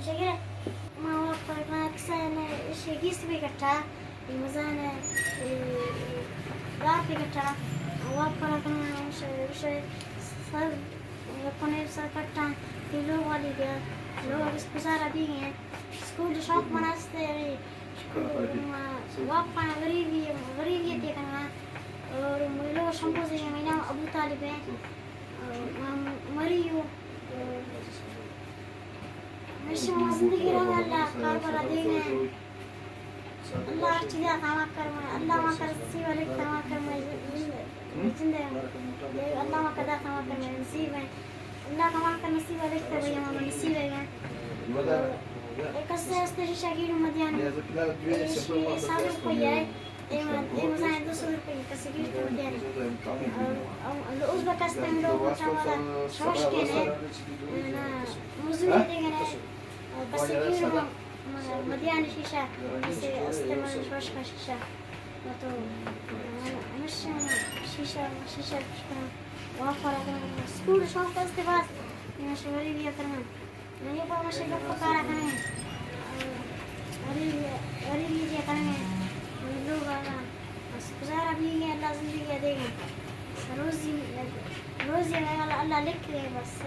شگرے ما واب کناں کسان، ایشی گیست بہ کٹا، اے مزان، اے، اے، گار بہ کٹا، واب کناں، ایشی سر، کنے سر کٹا، اے لوگ والی گیا، لوگ اس گزارا بھی ہیں، اسکول شوق منا استے، اے، ما واب کناں، غریبی، غریبی دیکھنا، اور لوگ شمبو سے، میرا ابو طالب ہے، اور مریو۔ ہمیشہ ما زندگی رہا، اللہ کار بلا دیگا۔ اللہ ہر چیزا کما کرما، اللہ ما کر سیوا لکھتا ما کرما، زندہ۔ اللہ ما کدا کما کرما نصیب ہے۔ اللہ کما کر نصیب لکھتا بھیا ما نصیب ہے۔ ایک کسے ہستے شیشہ گیڑ مدیانی۔ ایشی صبر کوئی ہے۔ اے ما، اے مزاحم دو سو روپے کسے گیڑ تو دیانے۔ اور، اور، اور اس بکس تم لوگ چاوالا شوش کے نے، نا، مزدوری دے گنے، اور کسے گیڑ ما، ما، مدیان شیشہ، کسے استعمال شوش کا شیشہ۔ تو، ہمیشہ شیشہ، شیشہ، شیشہ، وافر کرنا۔ اسکول شوق کرتے بعد، یہ شوری بھی کرنا۔ یہ پر مشے گپ کارا کریں۔ غریب، غریب یہ کریں۔ لوگ آگا۔ بس گزارا بھی ہے، اللہ زندگی دے گا۔ روزی، روزی اللہ، اللہ لکھ دے بس۔